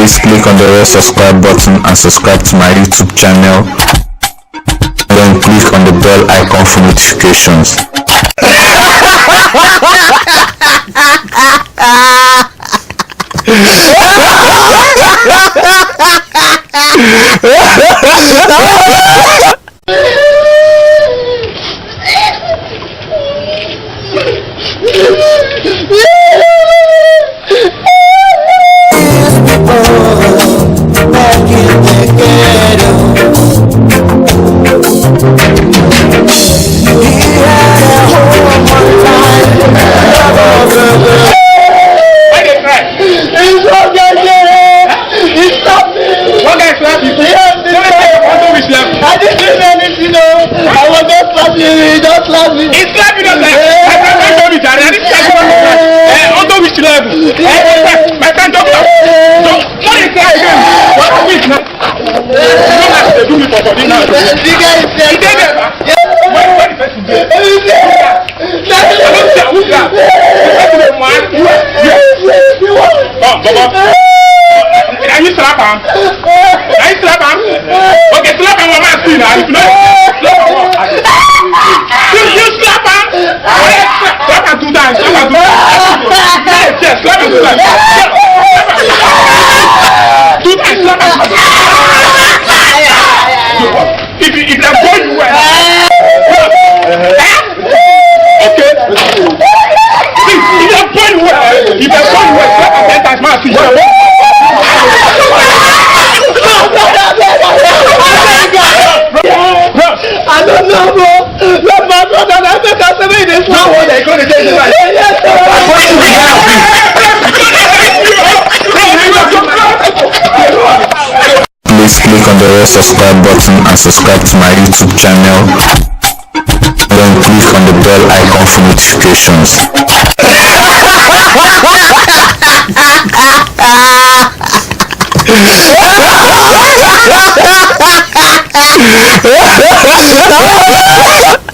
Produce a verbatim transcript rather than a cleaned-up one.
Please click on the red subscribe button and subscribe to my YouTube channel. Then click on the bell icon for notifications. Why dey cry? He slap me. He slap me. One guy slap you? Yes, he slap me. What do we slap? I didn't do anything, no. I was just slapping him. He just slapped me. He slapped you, no, sir? My friend, don't do me, jare. I didn't slap you. Eh, don't do me, slap. Eh, my friend, don't clap. Don't, don't you cry again. What do we now? You know what they do me for body now? The guy is dead. He dey there, sir. Where, where the person dey? He is there. Can you slap am? Can you slap am? Okay, slap am, mama, see now. If you know, slap am. You, you slap am. Slap am two times. Slap am two times. Yes, yes, slap am two times. Two times, slap am. If you, if dem born you well, eh? Okay. Please, if dem born you well, eh? If dem born you well, slap am ten times, man, see. I don't know, bro. Lord, my brother, I make am say make you dey slap. Now what they gonna say is like, yes, sir. Please click on the red subscribe button and subscribe to my YouTube channel. Then click on the bell icon for notifications.